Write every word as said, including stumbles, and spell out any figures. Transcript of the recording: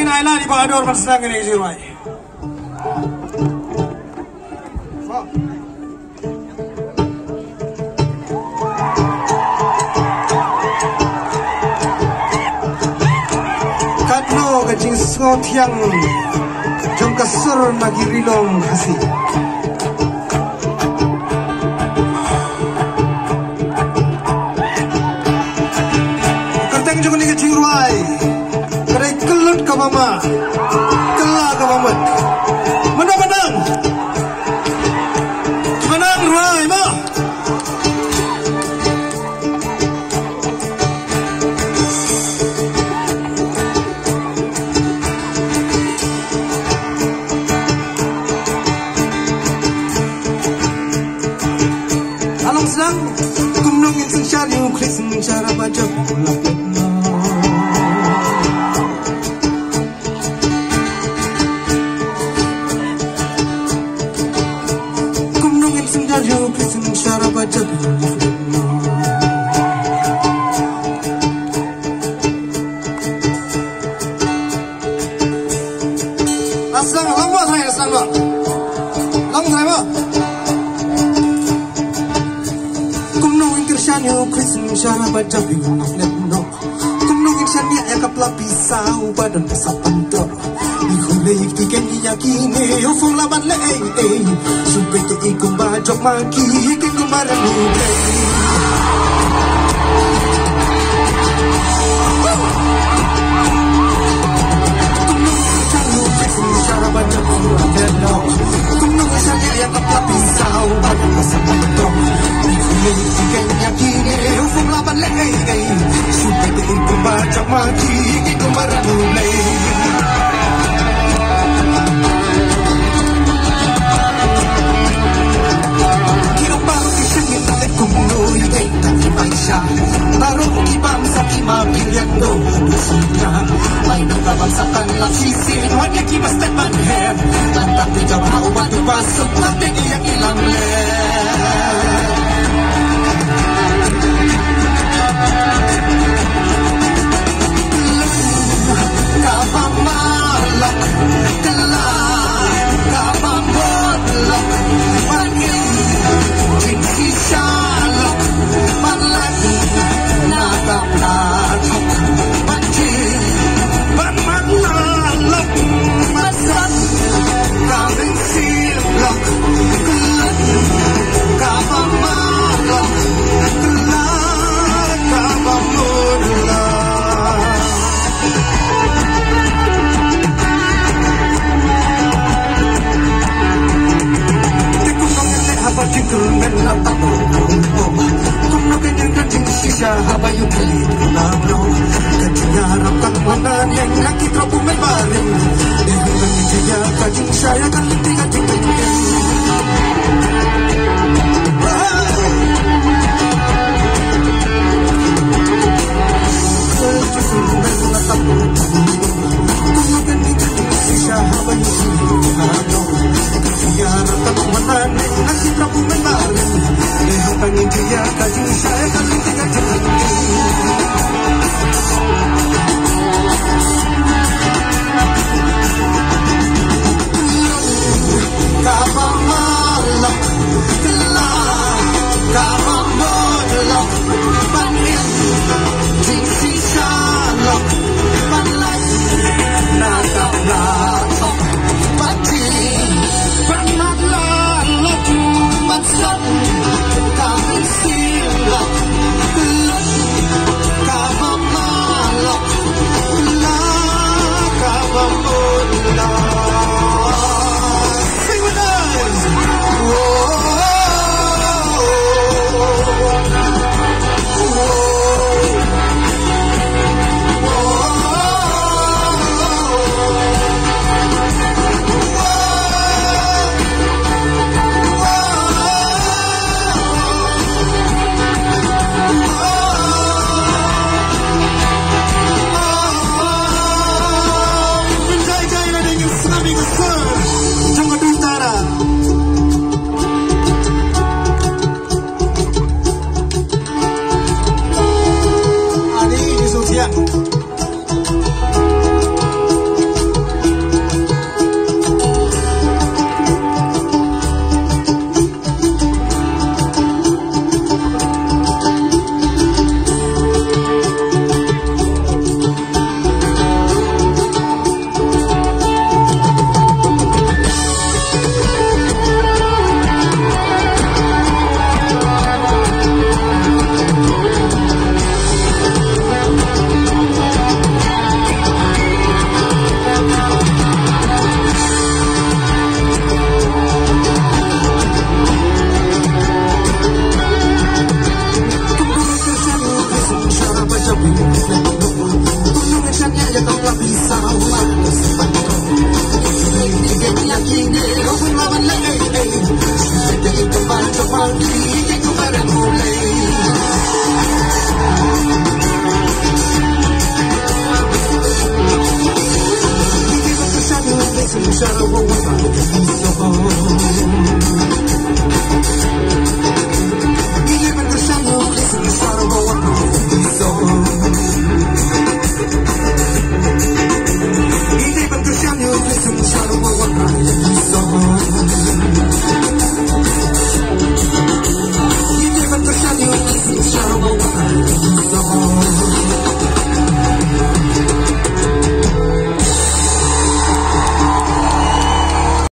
Ai lad i Bah Ador ban sdang ïa kane ka jingrwai. Katno ka jingsngewthiang jong ka sur na ki ri lum Khasi. Kyrteng jong kane ka jingrwai ka dei Kyllut Kaba Mad, Kylla Kaba Mut. Mano ba nang? Ba nang rwai mo. Along sdang. Kumno ngin synshar ïa u khlieh synshar ba jop u la pynlong. Kumno ngin synshar ïa u khlieh synshar ba jop u la pynlong. Aslang, lang ba, trai, aslang ba. Lang, trai, ba. Kumno ngin kyrshan ïa u khlieh synshar ba jop u la pynlong. Kumno ngin shaniah ïa ka pla pisa uba don ka sap pyntok. I khun lei ki ken ïa kine, u phong la ban leh ei ei. Shu peit te i kumba jop ma ki, ki kumba ranu blei. Kumno ngin shaniah ïa ka pla pisa uba don ka sap pyntok. Kumno ngin shaniah ïa ka pla pisa uba don ka sap pyntok. I khun lei ki ken ïa kine, u phong la ban leh ei ei. Shu peit te i kumba jop ma ki, ki kumba ranu blei. Ki ong baroh ki sngewthuh kumno ïa kata ki pisa. Baroh ki bamsap ki ma pynïap noh. Ai nang ka bamsap tang lap shisien, wat ïa ki ba stet ban her. Tang tang ki jam ha u ba tu ba suk, tang ïa ki lam leh. Te kumno ngin leh haba jingkyrmen la tap. Kumno ngin ïa ka jingshisha haba ïa u khlieh la pynlong. Ka jingïarap ka mane na ki tyrok u mei barim. Ïa ka jingshai ïa ka lynti ka jingkyrmen.